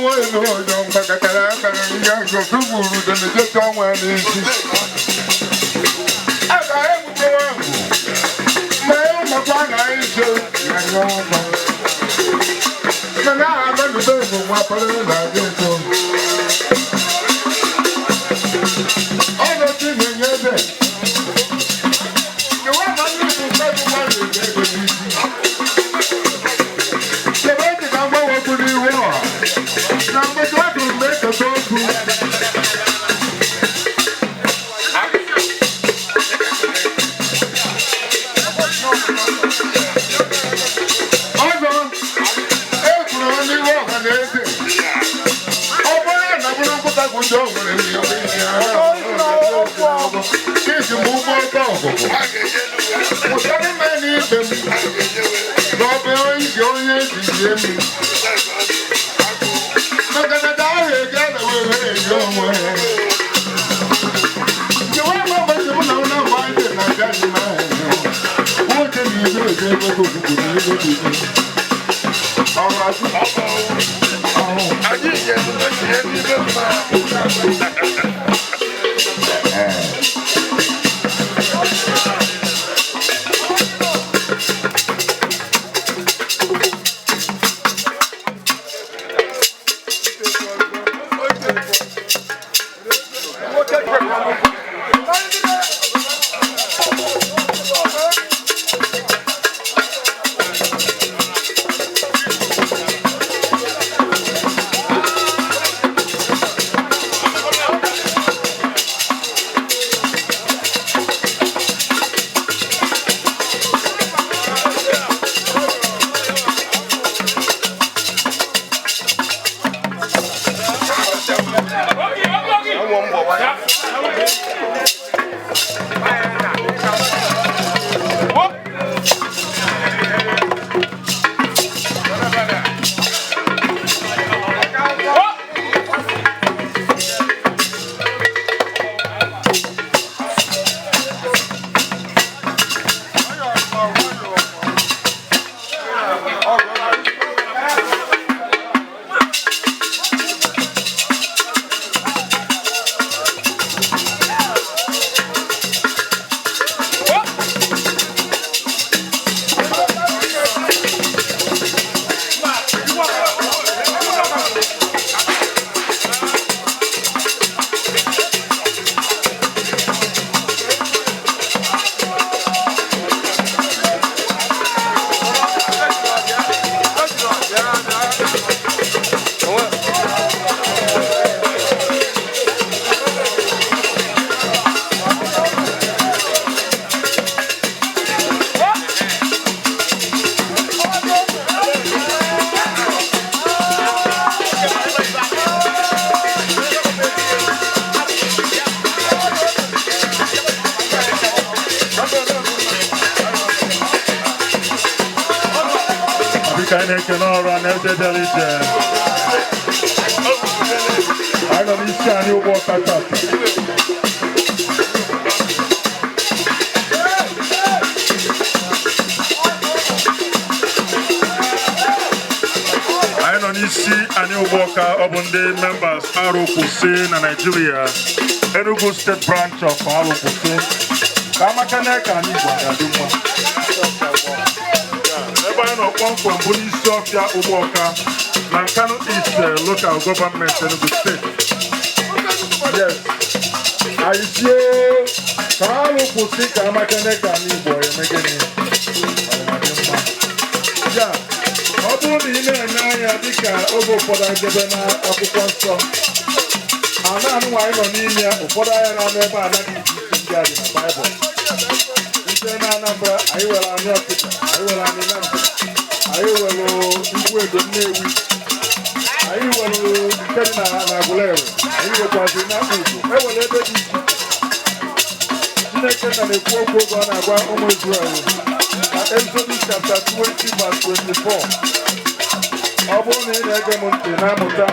Onwe n'ụjọ mgbakọtara akara ihe ngosi gburu denejeta ọnwa n'isi. A ga-egbukewe ahụ ma ịmakwa na ise na nye ọma. Mana aha abalụbe bụ nwa pere na-adị nso. Ọnọdụ na-enye ebe. Iwe ma ndị bụ nke bụ mmadụ ego n'isi. Ebe dị ka mgbanwe kwuru ihu ọha. Na mgbe ọ dị mgbe eketa okwu. Ọzọ, e kwuru n'ihu ọha na eze. Ọ bụrụ na bụrụ nkụta bụ ndị o nwere ihe isi m ụgbọ ọkọ ọgụgụ. Pụtara m n'ibe m na ọ bụ iji onye ejije m. Maka na ahụ ego a na-were eji onwe. Nkewa ma ụbọchị mụ na ụlọ mgbe anyị na abịa dị m ahụ. Nwoke na ibe ego ego ogugu na ego dị ego. Ọrụ azụ. Ọhụ. Anyị nyere tinye n'ime mma. Biko, anyị na-ekene ọrụ a na-eze bịara ije. Anyị nọ n'isi anyị ụgbọ tata. Anyị nọ n'isi anyị ụgbọka. Ọ bụ ndị members Arụ Kwụsị na Nigeria, Enugu State Branch of Arụ Kwụsị, ka amaka na ka anyị Igbo ga-adị mma. Ebe anyị nọ kpọmkwem bụ n'isi ọfịa Ụgbọka na Nkanu East Local Government, Enugu State. Yes, anyị sie ka arụ kwụsị, ka amakene ka anyị Igbo eme gịnị? Ọ ga-adị mma. Ya ọ bụrụ na ị na-ene anya, dịka oge ụfọdụ anyị debe na akwụkwọ nsọ ana anụnwa anyị nọ n'ime ya, ụfọdụ anya na-anụ ebe a anaghị iche iche ndị a dị na Baịbụl. Ije na Anambra, anyị nwere anyị Ọkịta, anyị nwere anyị Nnamdị, anyị nwere Igwe Edo Nnewi, anyị nwere nke dị na Aguleri, anyị nwekwazi na Ugwu. E nwere ebe dị iche iche Chineke nna na-ekwu okwu oge ọ na-agwa ụmụ Israel na Exodus chapter 20 verse 24. Ọ bụrụ na ị na-ege m ntị na-amụta.